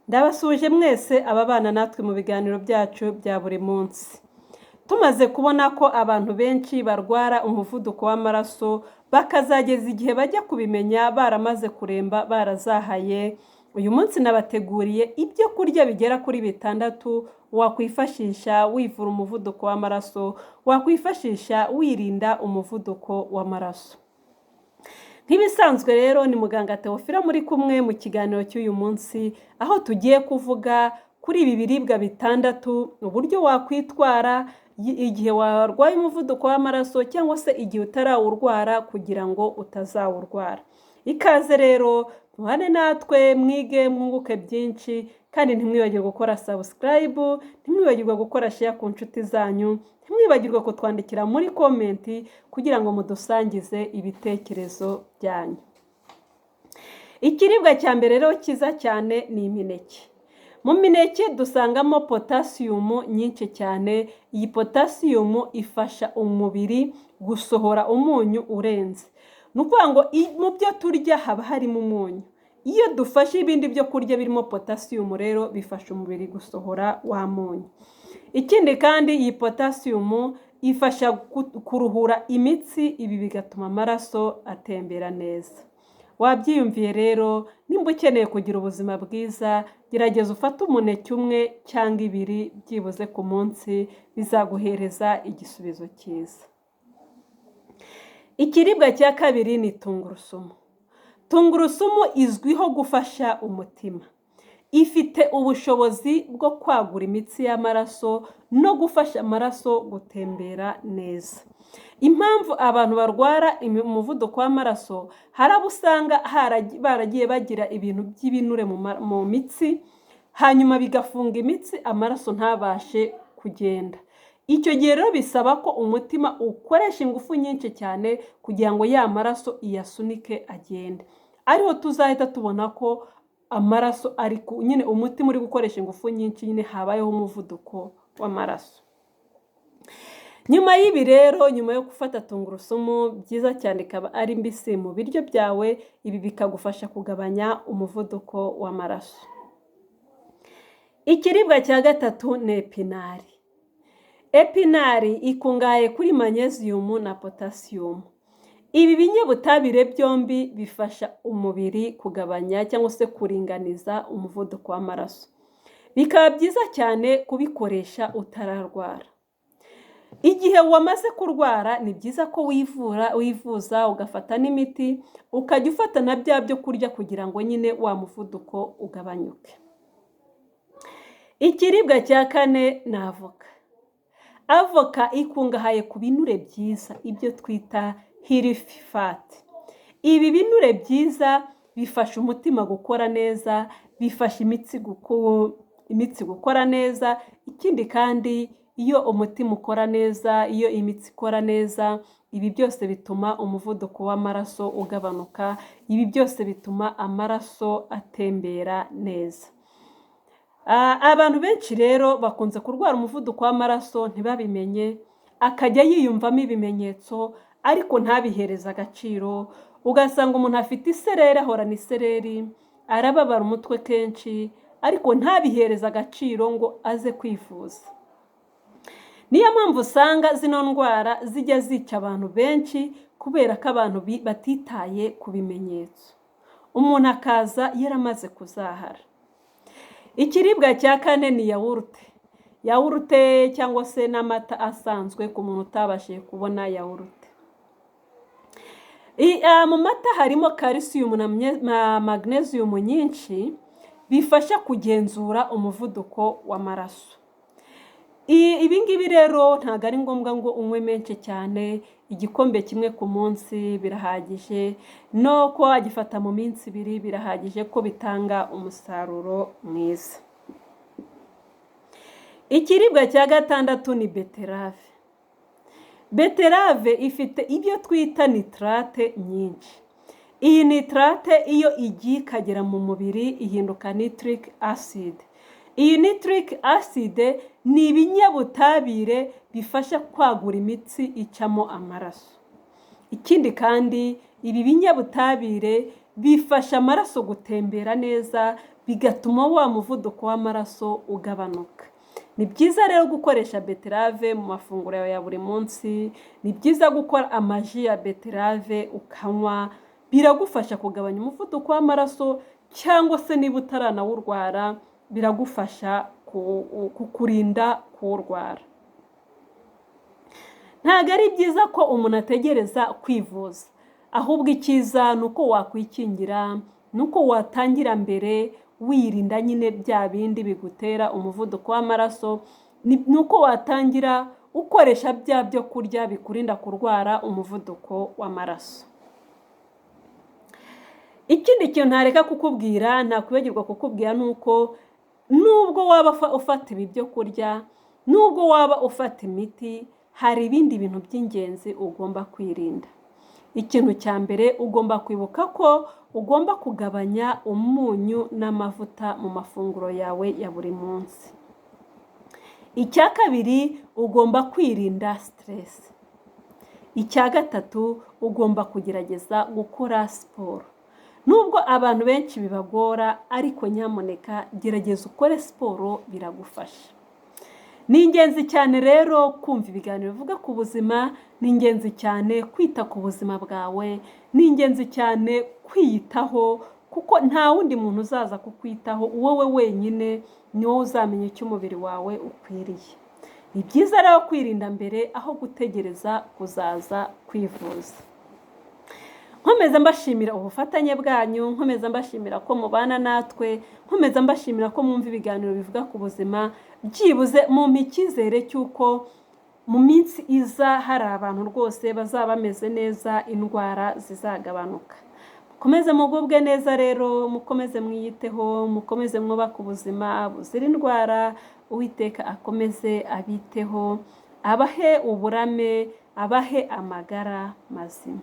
Ndabasuhuje mwese ababana natwe mu biganiro byacu bya buri munsi. Tumaze kubona ko abantu benshi barwara umuvuduko w'amaraso bakazageza igihe bajya kubimenya baramaze kuremba barazahaye, uyu munsi nabateguriye ibyo kurya bigera kuri bitandatu wakwifashisha wivura umuvuduko w'amaraso, wakwifashisha wirinda umuvuduko w'amaraso. Nk'ibisanzwe rero ni muganga Theophile muri kumwe mu kiganiro cy'uyu munsi, aho tugiye kuvuga kuri ibi biribwa bitandatu, uburyo wakwitwara igihe warwaye umuvuduko w'amaraso cyangwa se igihe utarawurwara kugira ngo utazawurwara. Ikaze rero muhane natwe mwige mwunguke byinshi kandi ntimwibagirwe gukora subscribe, ntimwibagirwe gukora share ku nshuti zanyu, ntimwibagirwe kutwandikira muri comment kugira ngo mudusangize ibitekerezo byanyu. Ikiribwa cya mbere rero cyiza cyane ni imineke. Mu mineke dusangamo potasiyumu nyinshi cyane, iyi potasiyumu ifasha umubiri gusohora umunyu urenze. Ni ukuvuga ngo mu byo turya haba harimo umunyu. Iyo dufashe ibindi byo kurya birimo potasiyumu rero bifasha umubiri gusohora wa munyu. Ikindi kandi iyi potasiyumu ifasha kuruhura imitsi, ibi bigatuma amaraso atembera neza. Wabyiyumviye rero, nimba ukeneye kugira ubuzima bwiza, gerageza ufate umuneke umwe cyangwa ibiri byibuze ku munsi, bizaguhereza igisubizo cyiza. Ikiribwa cya kabiri ni tungurusumu. Tungurusumu izwiho gufasha umutima. Ifite ubushobozi bwo kwagura imitsi y'amaraso no gufasha amaraso gutembera neza. Impamvu abantu barwara umuvuduko w'amaraso, hari abo usanga baragiye bagira ibintu by'ibinure mu mitsi, hanyuma bigafunga imitsi amaraso ntabashe kugenda. Icyo gihe rero bisaba ko umutima ukoresha ingufu nyinshi cyane kugira ngo ya maraso iyasunike agende. Ariho tuzahita tubona ko amaraso ari nyine umutima uri gukoresha ingufu nyinshi, nyine habayeho umuvuduko w'amaraso. Nyuma y'ibi rero, nyuma yo gufata tungurusumu byiza cyane ikaba ari mbisi mu biryo byawe, ibi bikagufasha kugabanya umuvuduko w'amaraso. Ikiribwa cya gatatu ni epinari. Epinari ikungahaye kuri manyeziyumu na potasiyumu. Ibi binyabutabire byombi bifasha umubiri kugabanya cyangwa se kuringaniza umuvuduko w'amaraso. Bikaba byiza cyane kubikoresha utararwara. Igihe wamaze kurwara ni byiza ko wivura, wivuza ugafata n'imiti, ukajya ufata na bya byo kurya kugira ngo nyine wa muvuduko ugabanyuke. Ikiribwa cya kane ni avoka. Avoka ikungahaye ku binure byiza, ibyo twita healthy fat. Ibi binure byiza bifasha umutima gukora neza, bifasha imitsi gukora neza, ikindi kandi iyo umutima ukora neza, iyo imitsi ikora neza, ibi byose bituma umuvuduko w'amaraso ugabanuka, ibi byose bituma amaraso atembera neza. Abantu benshi rero bakunze kurwara umuvuduko w'amaraso ntibabimenye, akajya yiyumvamo ibimenyetso ariko ntabihereze agaciro, ugasanga umuntu afite isereri, ahorana isereri, arababara umutwe kenshi, ariko ntabihereze agaciro ngo aze kwivuza. Niyo mpamvu usanga zino ndwara zijya zica abantu benshi kubera ko abantu batitaye ku bimenyetso. Umuntu akaza yaramaze kuzahara. Ikiribwa cya kane ni yawurute. Yawurute cyangwa se n'amata asanzwe ku muntu utabashije kubona yawurute. Mu mata harimo kalisiyumu na magnesium nyinshi bifasha kugenzura umuvuduko w'amaraso. Ibi ngibi rero ntabwo ari ngombwa ngo unywe menshi cyane, igikombe kimwe ku munsi birahagije, no kuba wagifata mu minsi ibiri birahagije ko bitanga umusaruro mwiza. Ikiribwa cya gatandatu ni beterave. Beterave ifite ibyo twita nitrate nyinshi. Iyi nitrate iyo igiye ikagera mu mubiri ihinduka nitric acid. Iyi nitric acid ni ibinyabutabire bifasha kwagura imitsi icamo amaraso. Ikindi kandi ibi binyabutabire bifasha amaraso gutembera neza, bigatuma wa muvuduko w'amaraso ugabanuka. Ni byiza rero gukoresha beterave mu mafunguro yawe ya buri munsi, ni byiza gukora amaji ya beterave ukanywa, biragufasha kugabanya umuvuduko w'amaraso cyangwa se niba utaranawurwara biragufasha kukurinda kuwurwara. Ntabwo ari byiza ko umuntu ategereza kwivuza, ahubwo icyiza ni uko wakwikingira, ni uko watangira mbere wirinda nyine bya bindi bigutera umuvuduko w'amaraso, ni uko watangira ukoresha bya byo kurya bikurinda kurwara umuvuduko w'amaraso. Ikindi kintu ntareka kukubwira, ntakwibagirwa kukubwira, ni uko nubwo waba ufata ibi byo kurya, nubwo waba ufata imiti, hari ibindi bintu by'ingenzi ugomba kwirinda. Ikintu cya mbere, ugomba kwibuka ko ugomba kugabanya umunyu n'amavuta mu mafunguro yawe ya buri munsi. Icya kabiri, ugomba kwirinda stress. Icya gatatu, ugomba kugerageza gukora siporo. Nubwo abantu benshi bibagora, ariko nyamuneka gerageza ukore siporo, biragufasha. Ni ingenzi cyane rero kumva ibiganiro bivuga ku buzima, ni ingenzi cyane kwita ku buzima bwawe, ni ingenzi cyane kwiyitaho, kuko nta wundi muntu uzaza kukwitaho, wowe wenyine ni wowe uzamenya icyo umubiri wawe ukwiriye. Ni byiza rero kwirinda mbere aho gutegereza kuzaza kwivuza. Nkomeza mbashimira ubufatanye bwanyu, nkomeza mbashimira ko mubana natwe, nkomeza mbashimira ko mwumva ibiganiro bivuga ku buzima. Byibuze mumpa icyizere cy'uko mu minsi iza hari abantu rwose bazaba bameze neza, indwara zizagabanuka. Mukomeze mugubwe neza rero, mukomeze mwiyiteho, mukomeze mwubake ubuzima buzira indwara. Uwiteka akomeze abiteho, abahe uburame, abahe amagara mazima.